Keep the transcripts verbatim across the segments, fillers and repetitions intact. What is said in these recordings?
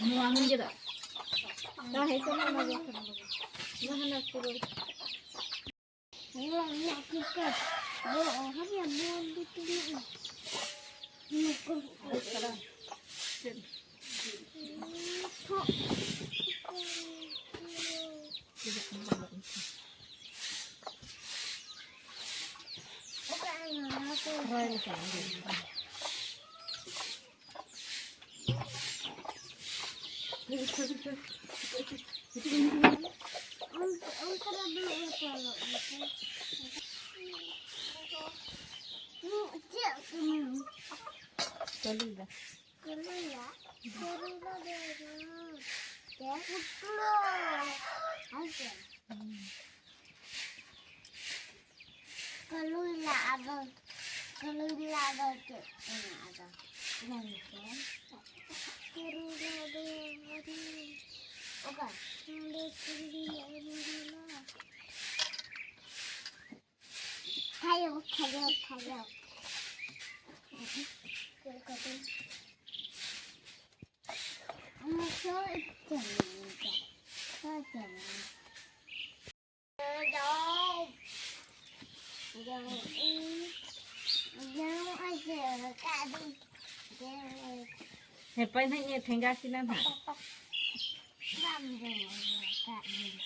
ᱱᱚᱣᱟ ᱦᱚᱸ ᱜᱮᱫᱟᱜ᱾ ᱛᱟᱦᱮᱸ ᱠᱟᱱᱟ ᱚᱱᱟ ᱜᱮ᱾ ᱱᱚᱣᱟ ᱦᱟᱱᱟ ᱯᱩᱨᱟᱹ᱾ ᱪᱟᱹᱞᱩᱭᱮᱫᱟ᱾ ᱠᱟᱹᱞᱩᱭᱟ, ᱠᱟᱹᱞᱩᱭᱟ ᱫᱚ ᱪᱮᱫ ᱩᱛᱞᱳ? ᱦᱮᱸ ᱥᱮ? ᱠᱟᱹᱞᱩᱭ ᱞᱟᱜ ᱫᱚ, ᱠᱟᱹᱞᱩᱭ ᱞᱟᱜ ᱫᱚ ᱪᱮᱫ ᱠᱟᱱᱟ ᱟᱫᱚ? ᱞᱟᱹᱭ ᱢᱮᱥᱮ᱾ ᱠᱟᱹᱞᱩᱭ ᱞᱟᱜ ᱫᱚ ᱟᱹᱰᱤ ᱚᱠᱟ? ᱱᱚᱰᱮ ᱠᱟᱹᱞᱩᱭ ᱞᱟᱜ ᱫᱚ ᱢᱮᱱᱟᱜᱼᱟ᱾ ᱠᱷᱟᱭᱚ, ᱠᱷᱟᱭᱚ, ᱠᱷᱟᱭᱚ᱾ ᱪᱮᱫ ᱞᱮᱠᱟ ᱫᱚ? ᱚᱱᱟ ᱥᱚ ᱤᱪᱪᱷᱟᱹ ᱢᱮᱱᱟᱜᱼᱟ᱾ ᱥᱚ ᱤᱪᱪᱷᱟᱹ ᱢᱮᱱᱟᱜᱼᱟ᱾ ᱡᱚᱢ, ᱡᱚᱢ, ᱡᱚᱢ ᱟᱹᱭᱠᱟᱹᱣ ᱠᱟᱫᱤᱧ᱾ ᱡᱚᱢ ᱦᱮᱯᱮ ᱱᱟᱦᱟᱜ ᱤᱧ ᱴᱷᱮᱸᱜᱟ ᱠᱤᱱᱟ ᱱᱟᱦᱟᱜ᱾ ᱵᱟᱢ ᱡᱚᱢ ᱟᱹᱭᱠᱟᱹᱣ ᱠᱟᱫᱤᱧ᱾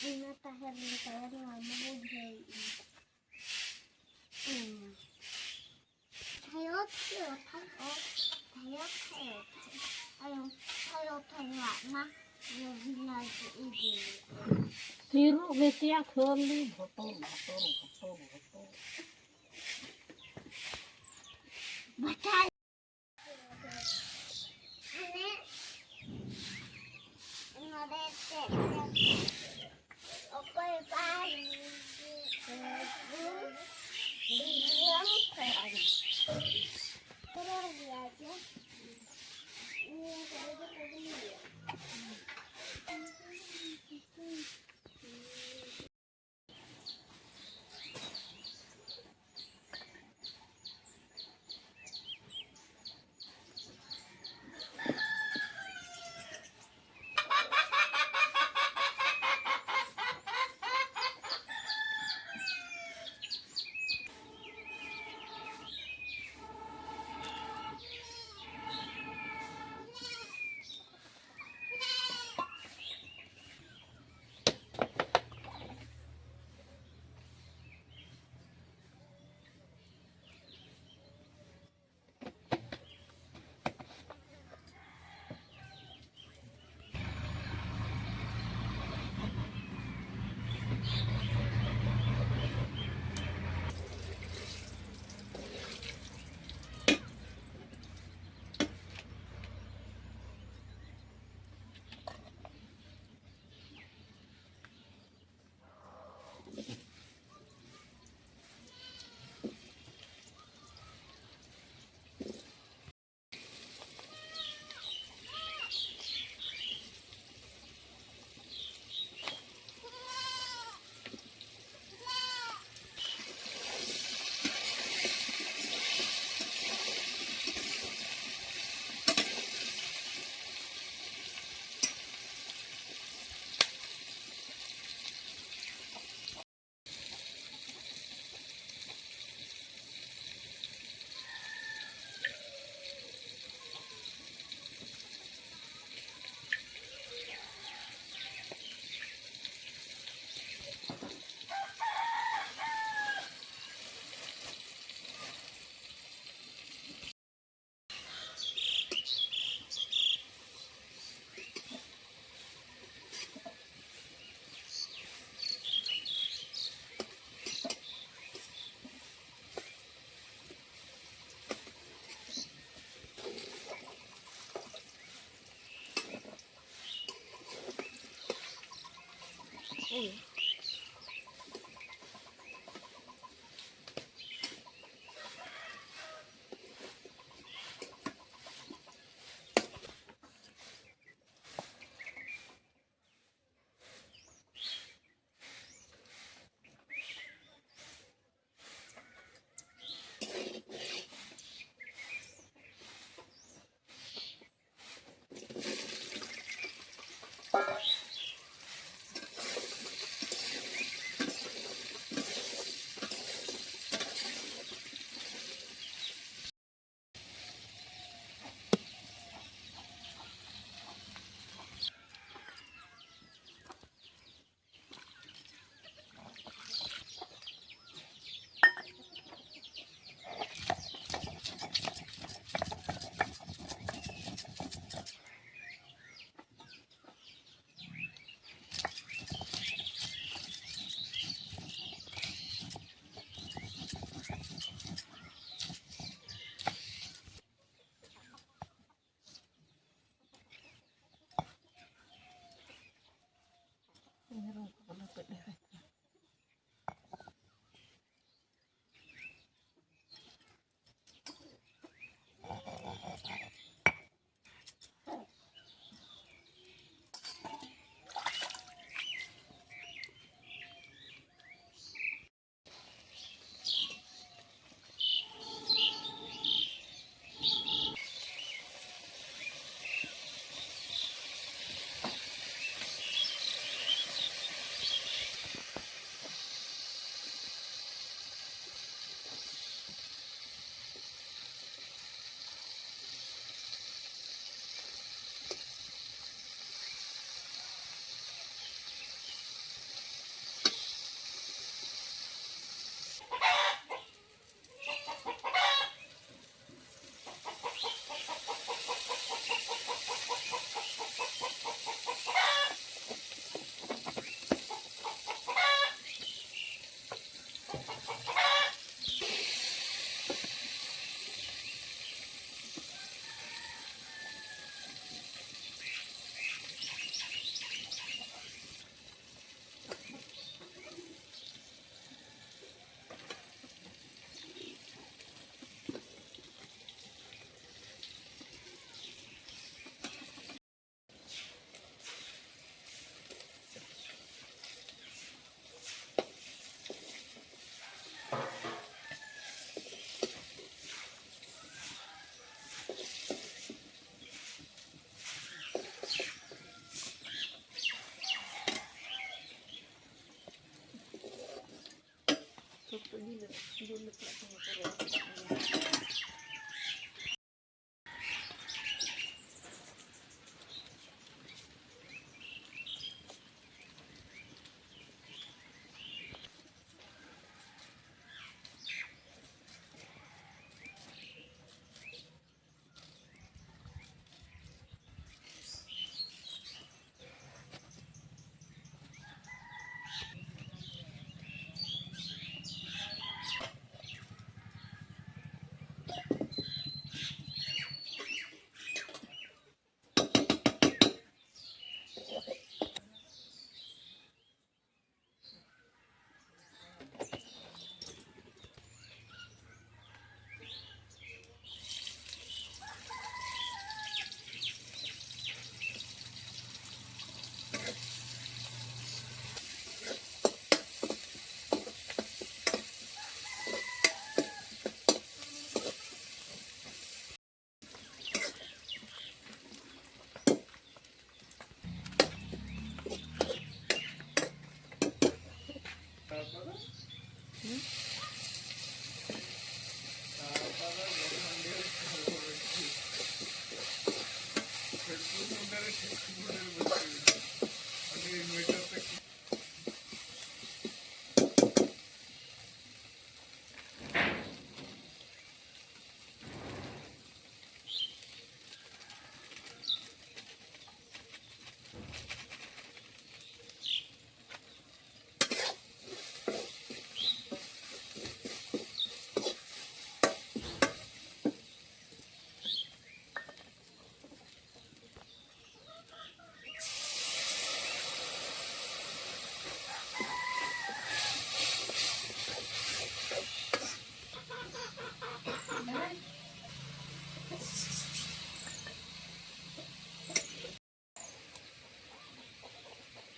ᱤᱧ ᱢᱟ ᱛᱟᱦᱮᱸ ᱞᱮᱱ ᱛᱟᱭᱟ, ᱱᱚᱣᱟ ᱢᱟ ᱵᱩᱡᱷᱟᱹᱣ ᱤᱧ᱾ ᱦᱩᱸ᱾ ᱛᱷᱟᱭᱚ, ᱛᱷᱟᱭᱚ, ᱛᱷᱟᱭᱚ, ᱛᱷᱟᱭᱚ, ᱛᱷᱟᱭᱚ, ᱛᱷᱟᱭᱚ, ᱛᱷᱟᱭᱚ, ᱢᱟ, ᱤᱭᱟᱹ ᱵᱷᱤᱱᱟᱹ ᱜᱮ ᱤᱫᱤ᱾ ᱛᱤᱨᱩ ᱜᱮᱥᱮᱭᱟ ᱠᱷᱟᱹᱞᱤ ᱵᱷᱚᱴᱚᱨ, ᱵᱷᱚᱴᱚᱨ, ᱵᱷᱚᱴᱚᱨ, ᱵᱷᱚᱴᱚᱨ᱾ ᱵᱟᱪᱷᱟᱣ᱾ ᱦᱟᱱᱮ ᱱᱚᱰᱮ ᱪᱮᱫ ᱚᱠᱚᱭ ᱵᱟᱭ ᱵᱤᱞᱤᱭᱟᱢ ᱠᱷᱚᱱ ᱨᱚᱲ ᱜᱮᱭᱟ ᱡᱮ ᱱᱤᱭᱟᱹ ᱠᱚᱨᱮ ᱫᱚ ᱠᱚ ᱵᱤᱞᱤᱭᱟ᱾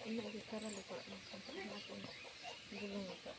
ᱤᱱᱟᱹᱜ ᱜᱮ ᱠᱟᱨᱟ ᱞᱟᱜᱟᱜ ᱠᱟᱱᱟ, ᱚᱱᱟ ᱠᱚ ᱵᱩᱞᱩᱝ ᱟᱛᱮᱫ᱾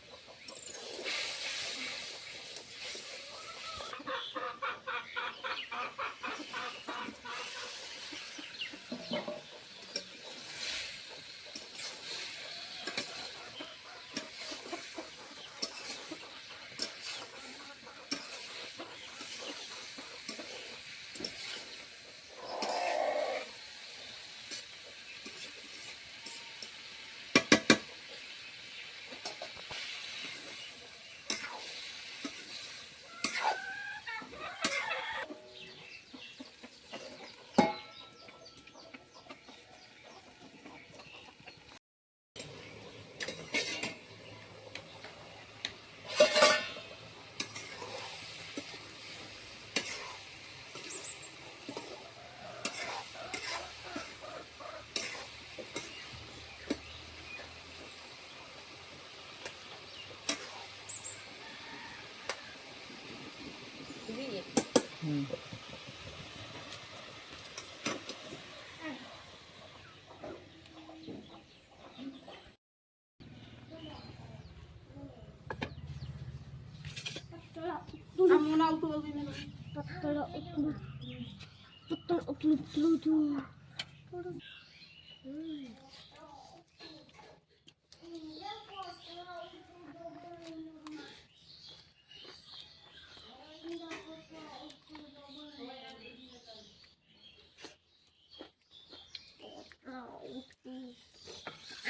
ᱚᱱᱟ ᱩᱛᱩ ᱟᱹᱜᱩᱭ ᱢᱮ᱾ ᱯᱚᱴᱚᱞ ᱩᱛᱩ᱾ ᱯᱚᱴᱚᱞ ᱩᱛᱩ, ᱩᱛᱩ, ᱩᱛᱩ᱾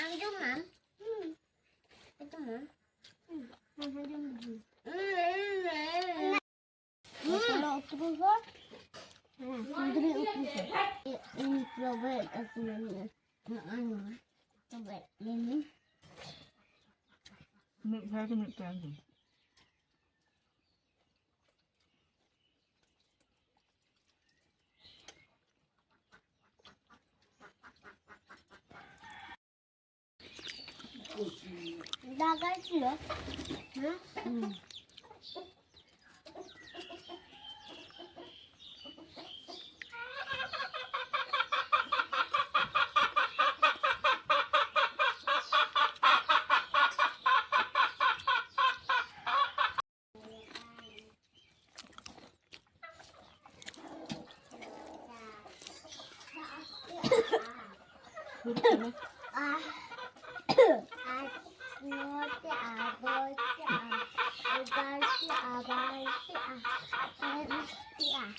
ᱟᱸᱡᱚᱢᱟᱢ? ᱦᱩᱸ᱾ ᱟᱸᱡᱚᱢᱟᱢ? ᱦᱩᱸ᱾ ᱦᱩᱸ, ᱟᱸᱡᱚᱢ ᱫᱟᱹᱧ᱾ ᱯᱚᱴᱚᱞ ᱩᱛᱩ ᱠᱚ, ᱠᱩᱸᱫᱽᱨᱤ ᱩᱛᱩ ᱠᱚ᱾ ᱤᱧ ᱛᱚᱵᱮ ᱩᱛᱩ ᱞᱮᱱᱟ᱾ ᱱᱚᱜᱼᱚᱭ ᱱᱚᱣᱟ᱾ ᱛᱚᱵᱮ ᱞᱮᱱᱟ᱾ ᱢᱤᱫ ᱫᱷᱟᱣ ᱜᱮ ᱢᱤᱫᱴᱟᱝ ᱜᱮ᱾ ᱫᱟᱜᱟᱭ ᱠᱤ? ᱦᱮᱸ? ᱟᱨ ᱱᱚᱛᱮ ᱟᱨ ᱱᱚᱛᱮ ᱟᱨ ᱮᱜᱟᱨᱚᱴᱤ ᱟᱨ ᱵᱟᱨᱚᱴᱤ ᱟᱨ ᱛᱮᱨᱚᱴᱤ ᱟᱨ